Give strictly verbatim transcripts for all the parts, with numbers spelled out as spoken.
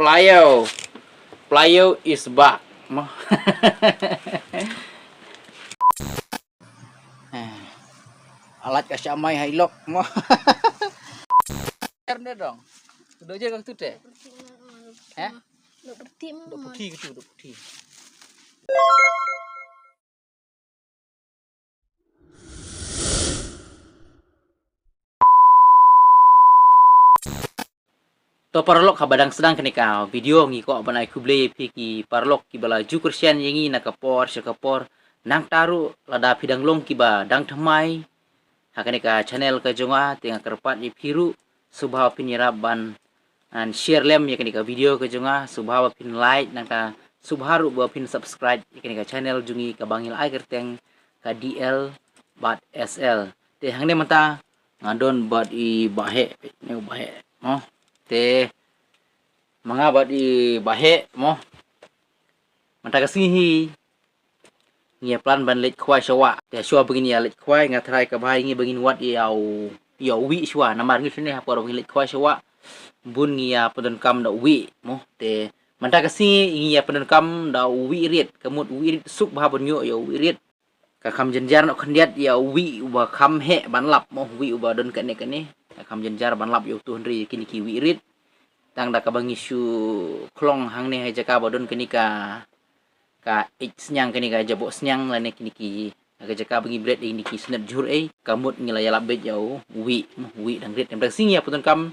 Playo. Playo is back. Mo. Eh, alat ka shamai hai lok mo. Ter ne dong. Dok je ka tu te. Heh? Dok peti mo. Dok peti gitu, dok peti. To paralok, haba dang sdang kane ka video ngi kwah ban ai khublei ïa phi ki paralok kiba la ju kyrshan ïa ngi na ka por sha ka por. Nangta ruh lada phi dang long kiba dang thymmai ha kane ka channel ka jong nga, te nga kyrpad ïa phi ruh sngewbha phin ïarap ban, and share lem ïa kane ka video ka jong nga, sngewbha ba phin like, nangta sngewbha ruh ba phin subscribe ïa kane ka channel jong ngi kaba ngi la ai kyrteng ka D L bad S L. Te hangne mynta nga don bad i Bah Heh, ne u Bah Heh. Mo. Te ma nga bad i Bah Heh mo. Mynta ka sngi hi ngi ïa plan ban leit khwai sha wah. Te shuwa ba ngin ïa leit khwai nga tharai ka bha ïa ngi ba ngin wad ïa u, ïa u wieh shuwa. Namar ngi shane ha por ba ngin leit khwai sha wah bun ngi ïa pyndonkam da u wieh mo. Te mynta ka sngi ngi ïa pyndonkam da u wieh rit. Ka mut u wieh rit suk bha ban ïoh ïa u wieh rit. Ka kham jynjar noh khyndiat ïa u wieh uba kham heh ban lap mo, u wieh uba don kane kane. Ka kham jynjar ban lap ïa utu, hynrei kine ki wieh rit. Tang da kaba ngi shu khlong hangne ha jaka ba don kane ka, ka eit sniang, kane ka jaboh sniang lane kine ki, ha ka jaka ba ngi bret ïa kine ki snet jhur ei, ka mut ngi la ïalap beit ïa u wieh, u wieh dang rit. Mynta ka sngi ngi ïa pyndonkam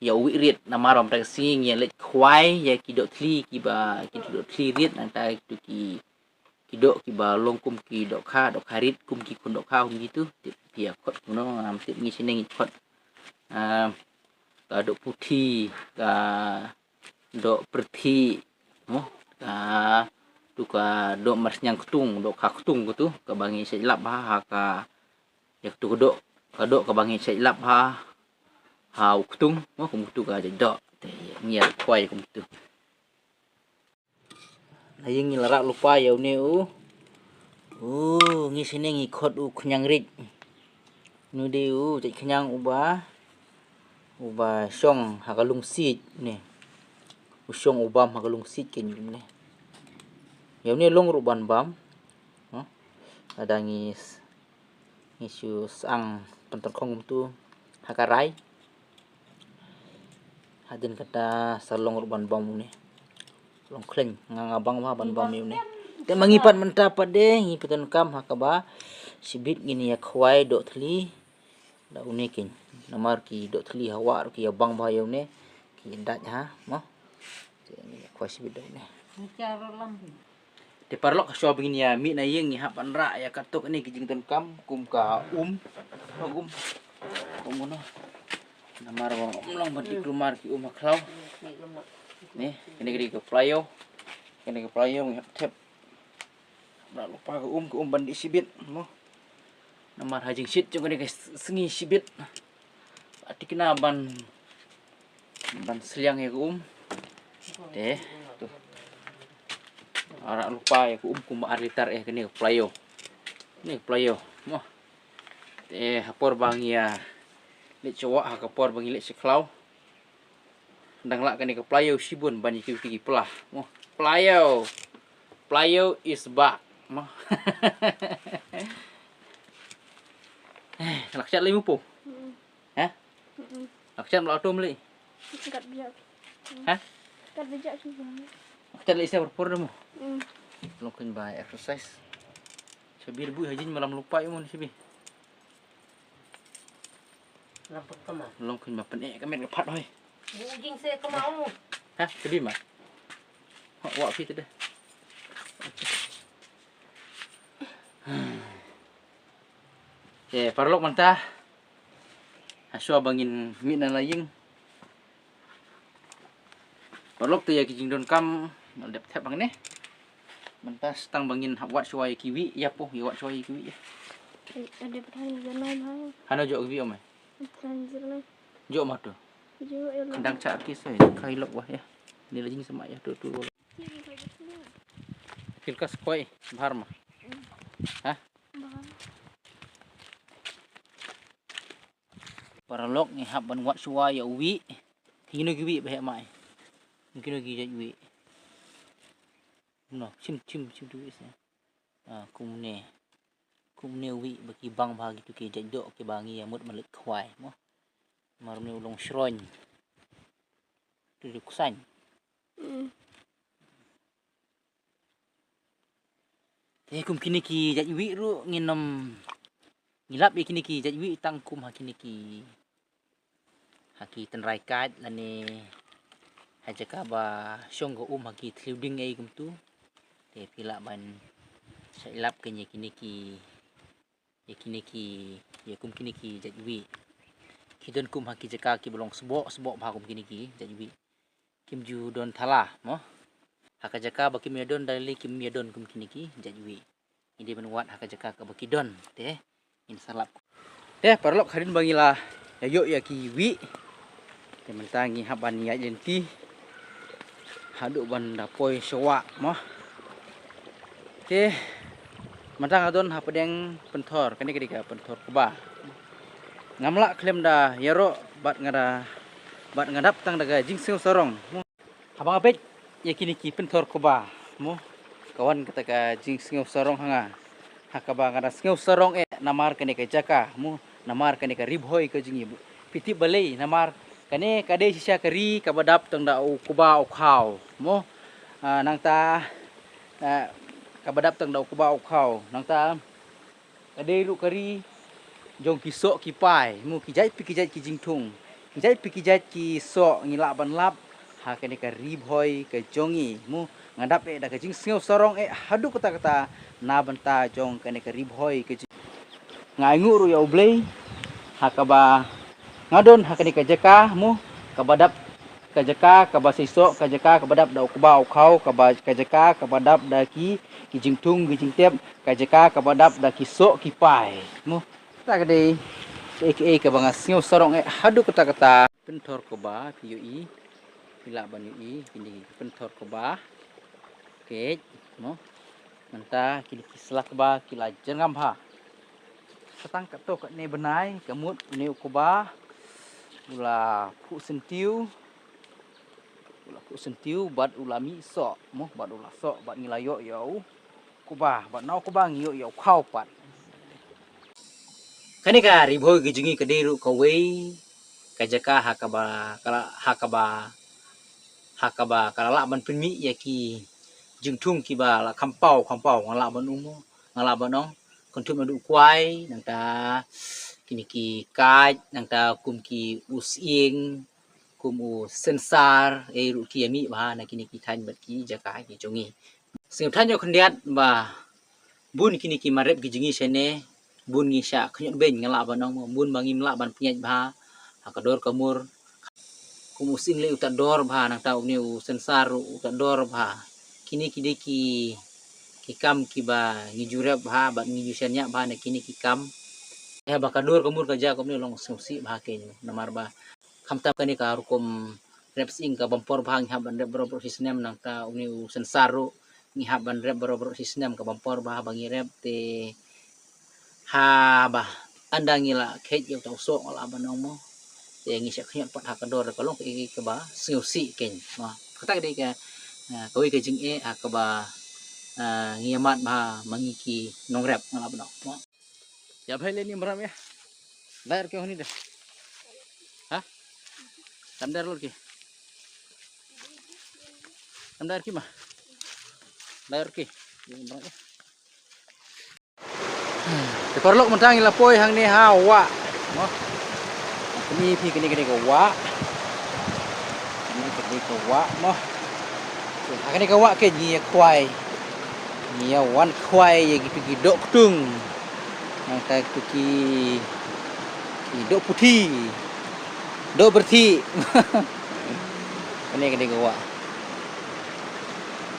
ïa u wieh rit namar mynta ka sngi ngi ïa leit khwai ïa ki doh thli kiba, ki doh thli rit, nangta kitu ki ki doh kiba long kum ki dohkha, dohkha rit, kum ki khun dohkha, kum kitu. Tip phi ïa khot kumno, ngam tip, ngi shane ngi khot, ah, ka doh puthi, ka doh pyrthei mo, ka tu ka doh marsniang ktung, dohkha ktung katu kaba ngi shait lap ha, ha ka, ïa katu ka doh, ka doh kaba ngi shait lap ha, ha u ktung mo, kum katu ka jait doh. Te ngi ïa khwai kum katu. Na ïing ngi la rah lypa ïa une u. U, ngi shane ngi khot u khñiang rit. Une u dei u jait khñiang uba, uba shong ha ka lungsiej ne. U shong u bam ha ka lungsiej keiñ une. Ïa une long ruh ban bam. Huh? Lada ngi s-, ngi shu sang pyntyngkhong kumtu ha ka rai. Hadien kata sa long ruh ban bam une. Long khlem nga, nga bang bha ban bam ïa une. Te ma ngi pat mynta pat de ngi pyndonkam ha kaba shibit ngin ïa khwai doh thli da une keiñ. Namar ki doh thli ha wah ruh ki ïa bang bha ïa une. Ki dait ha mo. Te ngi ïa khwai shibit da une. Te paralok, shuwa ba ngin ïa mih na ïing ngi hap ban rah ïa katto katne ki jingdonkam kum ka um. Ka um. Ka um kano. Namar ba ym long ban ïa kulmar ki um ha khlaw. Ne, kane ka dei ka playo. Kane ka playo ngi hap thep. Rah lypa ka um, ka um ban dih shibit mo. Namar ha jingshit jong kane ka sngi shibit. Ba thikna ban, ban sliang ïa ka um. Te tu. Rah lypa ïa ka um kumba ar litar eh kane ka playo. Kane ka playo mo. Te ha por ba ngi ïa leit sha wah, ha ka por ba ngi leit sha khlaw. Dang lah kane ka playo shibun ban ïa kiwei ki pla mo. Playo. Playo is back mo. Eh, la kjat lei mo po. Mm. Ha? Mm-mm. La kjat, la tom lei. Kat bijak. Ha? Kat bijak shu bang. La kjat lei sa por por de mo. Mm. Long keiñ ba exercise. Shabi de bu ha jing malam lypa ïa mo shabi. Lam pynkhama. Long keiñ ma pyneh ka met ka phat hoi. Bu jing se khama u. Ha, ka dei ma. Wa, wa phi te de. Te paralok mynta. Ha shuwa ba ngin mih na la ïing. Paralok, te ïa ki jingdonkam ngi la dep thep hangne. Mynta sa tang ba ngin hap wad shuwa ïa kiwei, ïa po, ïa wad shuwa ïa kiwei ïa. Hano joh kiwei ome? Joh ma tu. Kandang cha ki soi, kai lok wa ïa. Ni la jing sama ïa tu tu. Kilkas koi bhar ma. Ha? Paralok, ngi hap ban wad shuwa ïa u wieh. Hino ki wieh ba heh mai. Kum kine ki jait wieh. No, chim, chim, chim tu wieh seh. Ah, kumne. Kumne wieh ba ki bang bha kitu ki jait doh kiba ngi ïa mut ban leit khwai mo. Namar une u long shroin. Tu di kusain. Mm. Te kum kine ki jait wieh ruh ngin ym, ngi lap ïa kine ki jait wieh tang kum ha kine ki, ha ki tynrai kait lane ha jaka ba shong ka um ha ki thliew dieng ei kumtu. Te phi lah ban shah lap kein ïa kine ki, ïa kine ki, ïa kum kine ki jait wieh. Ki don kum ha ki jaka kiba long sboh sboh bha kum kine ki jait wieh. Kim ju don thala mo. Ha ka jaka ba kim ïa don da lei kim ïa don kum kine ki jait wieh. Ngi dei ban wad ha ka jaka kaba ki don te ngin sa lap. Te paralok, hadien ba ngi la ïa ïoh ïa ki wieh, te mynta ngi hap ban ïaid lynti haduh ban da poi sha wah mo. Te mynta nga don hapdeng pynthor, kane ka dei ka pynthor kba. Ngam lah khlem da ïaroh bad nga da, bad nga dap tang da ka jingsngew sarong mo. Haba nga peit ïa kine ki pynthor kba mo, ka wan kata ka jingsngew sarong ha nga. Ha kaba nga da sngew sarong eh namar kane ka jaka mo, namar kane ka Ri Bhoi ka jong ngi. Phi tip balei? Namar kane ka dei shisha ka ri kaba dap tang da u kba u khaw mo. Ah, nangta, ah, kaba dap tang da u kba u khaw. Nangta ka dei ruh ka ri jong ki soh ki pai mo, ki jait pa ki jait ki jingthung, ki jait pa ki jait ki soh ngi lah ban lap ha kane ka Ri Bhoi ka jong ngi mo. Nga dap eh da ka jingsngew sarong eh haduh katta katta na bynta jong kane ka Ri Bhoi ka jong ngi. Nga ainguh ruh ïa U Blei ha kaba nga don ha kane ka jaka mo, kaba dap ka jaka kaba seisoh, ka jaka kaba dap da u kba u khaw, kaba, ka jaka kaba dap da ki, ki jingthung ki jingtep, ka jaka kaba dap da ki soh ki pai mo. Kata ka dei kaei kaei kaba nga sngew sarong eh haduh katta katta. Pynthor kba, phi ïohi, phi lah ban ïohi, kine ki pynthor kba. Keit mo. Mynta kine ki sla kba ki la jyrngam bha. Sa tang katto katne bnai ka mut une u kba u la phuh syntiew, u la phuh syntiew bad u la mih soh mo, bad u la soh, bad ngi la ïoh ïa u kba, bad na u kba ngi ïoh ïa u khaw pat. Kane ka Ri Bhoi ka jong ngi ka dei ruh kawei ka jaka ha kaba, ka la, ha kaba, ha kaba ka la lah ban pynmih ïa ki jingthung kiba la kham paw kham paw, nga lah ban ong mo, nga lah ban ong, kynthup naduh kwai, nangta kine ki kait, nangta kum ki u sying, kum u synsar, ei ruh ki ïa mih bha na kine ki thaiñ bad ki jaka ki jong ngi. Sngewthuh ïa khyndiat ba bun kine ki mar rep ki jong ngi shane, bun ngi shah khñiot beiñ, nga lah ban ong mo, bun ba ngim lah ban pynïaid bha ha ka dor ka mur. Kum u sying lei u tad dor bha, nangta une u synsar ruh u tad dor bha. Kine ki dei ki, ki kam kiba ngi ju rep bha bad ngi ju shaniah bha na kine ki kam. Ïa ba ka dor ka mur ka jia kumne long sngewsih bha keiñ, namar ba khamtam kane ka rukom rep sying kaba por bha ngi hap ban rep baroh baroh shi snem, nangta une u synsar ruh ngi hap ban rep baroh baroh shi snem kaba por bha ba ngi rep te haba ynda ngi la kheit ïa uta u soh, nga lah ban ong mo, te ngi shah khñiot pat ha ka dor, ka long kaei kaei kaba sngewsih keiñ mo. Kata ka dei ka, ah, kawei ka jingeh ha kaba, ah, ngi ïa mad bha ma ngi ki nongrep, nga lah ban ong mo. Ïa phai leh ni mram ïa. Dai ruh ki honi de. Ha? Tam dai ruh ki. Tam dai ruh ki ma. Dai ruh ki. Ïa mram ïa. Te paralok, mynta ngi la poi hangne ha wah. Mo. Kane phi, kane, kane ka wah. Kane, kane ka wah mo. Ha kane ka wah keiñ ngi ïa khwai. Ngi ïa wan khwai ïa kitu ki doh ktung. Nangta kitu ki, ki doh puthi. Doh byrthi. Kane, kane ka wah.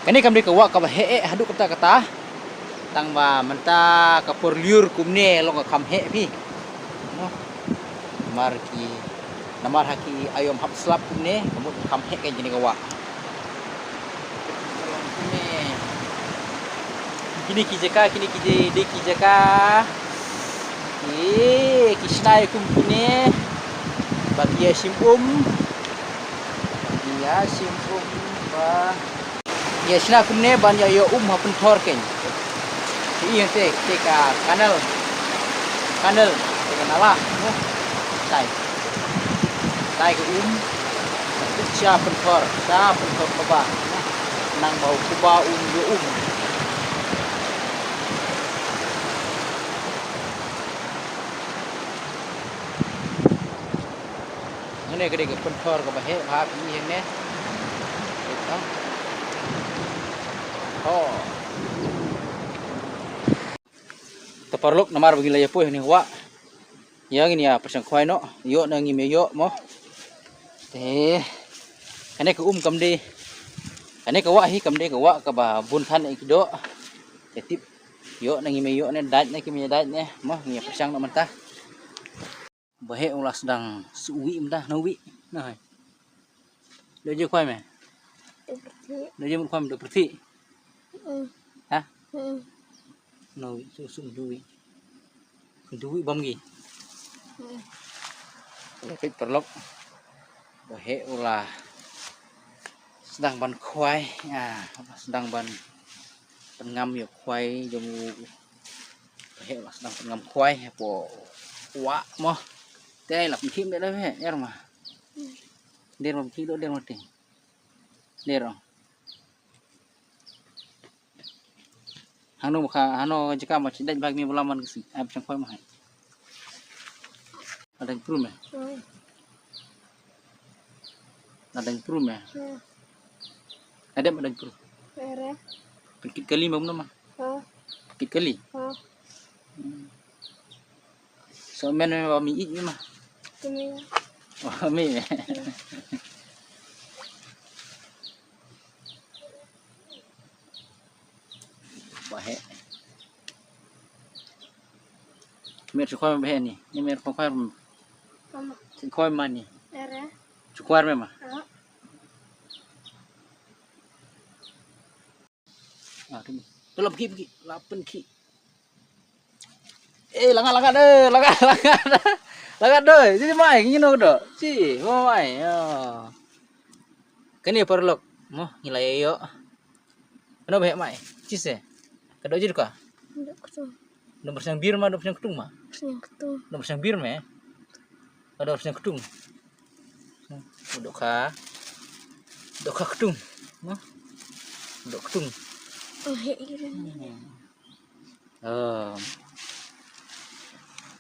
Kane kam dei ka wah kaba heh eh haduh katta katta. Tang ba mynta ka por lyiur kumne long ka kham heh phi. Namar ki, namar ha ki aïom hap slap kumne, ka mut kham heh keiñ kane ka wah. Kine ki jaka, kine ki dei, dei ki jaka. Ki, ki shna ïa kum kine. Ba ki ïa shim um. Ki Ïa shim um ba. Ïa shna kumne ban ïa ïoh um ha pynthor kein. Te ïa te te ka kanal. Kanal te ka nala. Tai. Tai ka um. Te sha pynthor, sha pynthor kaba. Nang ba u kaba um ïoh um. Ngane ka dei ka pynthor kaba heh bha phi hangne. Oh. Te paralok namar ba ngi la ïa poi hangne wah. Ïa ngin ïa pyrshang khwai noh, ïoh na ngim ïoh mo. Te kane ka um kam dei. Kane ka wah hi kam dei ka wah kaba bun than ïa ki doh. Te tip ïoh na ngim ïoh ne, dait ne kim ïa dait ne mo, ngi ïa pyrshang noh mynta. Ba heh u la sdang suh wih mynta, na wih. Na hai. Dei je khwai me. Dei je mut khwai me, dei pyrthik. Ha? Na wih, suh suh dui. Dui bam gi. Peit paralok. Ba heh u la sdang ban khwai. Ah, u la sdang ban pynngam ïa u khwai jong u. Ba heh u la sdang pynngam khwai hapoh wah mo. Te la pynkhih de la heh, er ma. Der ma pynkhih do, der ma te. Der ong. Hangno ba kha, hangno jaka ma chi dait bag mi bala man kasi. Ai pyrshang khwai ma hai. Adang pru me. Hmm. Adang pru me. Hmm. Adem adang pru. Ere. Pynkhih kali ma mno ma. Ha. Pynkhih kali. Ha. Hmm. So men me ba mi ij me ma. Kami. Oh, mi me. Hmm. Ba heh. Mer shu khwai ba heh ni. Ni mer khwai khwai. Mama. Shu khwai ma ni. Ere. Shu khwai me ma. Ah. Ah, tu. Tu la pynkhih, pynkhih. La pynkhih. Eh, langat, langat, eh, langat, langat. Langat, doi. Sini mai, ngino do. Si, mai. Ya. Kane paralok. Mo, ngi la ïa ïoh. Ano ba heh mai. Chi se. Ka do ji ka. Dok ktung. Dok pyrshang bir ma, dok pyrshang ktung ma. Pyrshang ktung. Dok pyrshang bir me. Ka dok pyrshang ktung. Dok ka. Dok ka ktung. Mo. Dok ktung. Oh, heh ira. Hmm. Oh.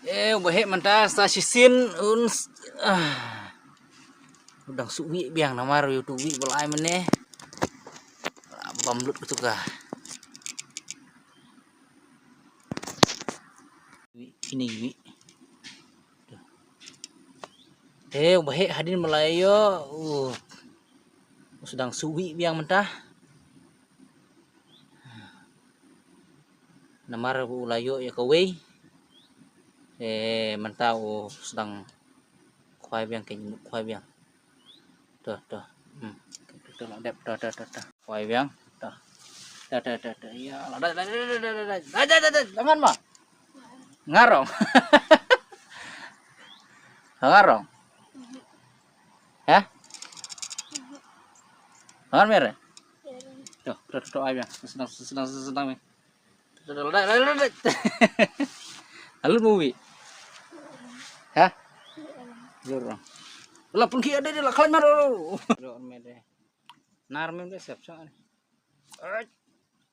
Eh, u ba heh mynta sa shisien un s-, ah. U dang suh wih biang namar u tu wih ba lai mynne. Bam lut kutu ka. Wih, kine wih. Eh, u ba heh hadien ba la ïoh, u, u sdang suh wih biang mynta. Namar u la ïoh ïa kawei. Eh, mynta u sdang khwai biang, kein khwai biang. To, to. Hmm. To, to, la dep, to, to, to, to. Khwai biang, to. To, to, to, to. Ïa, la dep, la dep, la dep, la dep. La dep, la dep, la dep. Langan ma. Ngarong. Ngarong. Hah? Langan mere. To, to, to, to, ai biang. Sdang, sdang, sdang, sdang me. Alut movie. Hah? Jor. La pun ki ada dia la khlaiñ mar. Jor me de. Nar me de sep sa. Ai.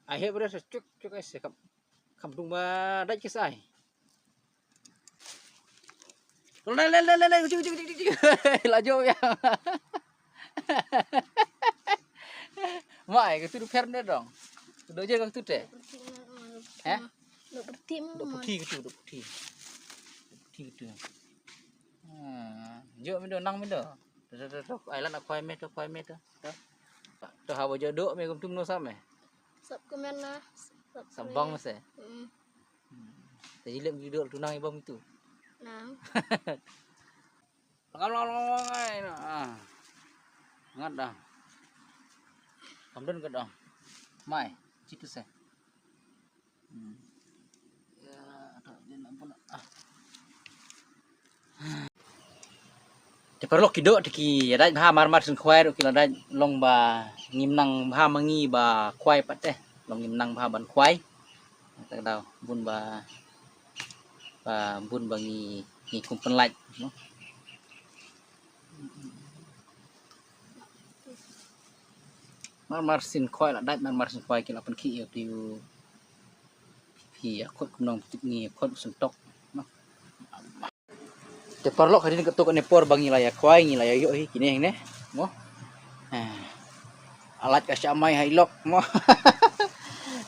Ai he bre sa chuk chuk ai se kam. Kam dung ba dai ki sai. Le le le le le. Chuk chuk chuk chuk. La jo ya. Mai, ka tu du pher ne dong. Ka do je ka tu te. Eh? Do pyrthik mo. Do pyrthik ka tu, do pyrthik. Do pyrthik ka tu. Ah, jo me do, nang me do. To, to, to, to. Ai lan khwai me to, khwai me to. To. To haba jo do me kum tum no sa me. Sap kemen na. Sap bang me se. Hmm. Te jilem ju do tu nang ibang tu. Nang. Lang, lang, lang, lang, ai, na, ah. Ngat dah. Kam don ka dah. Mai, chitu se. Hmm. Ya, tak, dia nak pun, ah. Te paralok, ki doh te ki ïa dait bha, mar mar sien khwai ruh ki la dait, long ba ngim nang bha ma ngi ba khwai pat te, long ngim nang bha ban khwai. Te ka daw bun ba, ba bun ba ngi, ngi kum pynlait, no? Mar mar sien khwai la dait, mar mar sien khwai ki la pynkhih ïa u, phi ïa khot kumno, tip ngi ïa khot u sngewtok, no? Te paralok, hadien katto katne por ba ngi la ïa khwai, ngi la ïa ïoh hi kine ne, mo. Ah. Alait ka sha mai ha i lok, mo.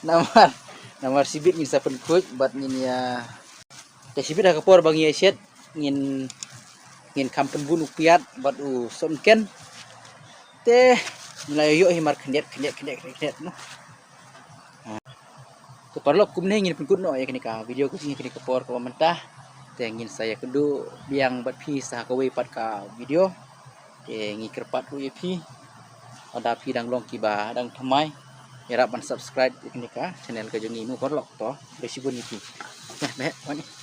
Namar, namar shibit ngin sa pynkhuid bad ngin ïa, te shibit ha ka por ba ngi ïa shet, ngin, ngin kham pynbun u piat bad u sohmynken. Te ngi la ïa ïoh hi mar khyndiat khyndiat khyndiat khyndiat, mo. Te paralok, kumne ngin pynkut noh ïa kane ka video ka jong ngi ha kane ka por kaba mynta. Te ngin sa ïakynduh biang bad phi sa ha kawei pat ka video. Te ngi kyrpad ruh ïa phi, lada phi dang long kiba dang thymmai, ïarap ban subscribe ïa kane ka channel ka jong ngi, mo paralok. To khublei shibun ïa phi. Te bye bye.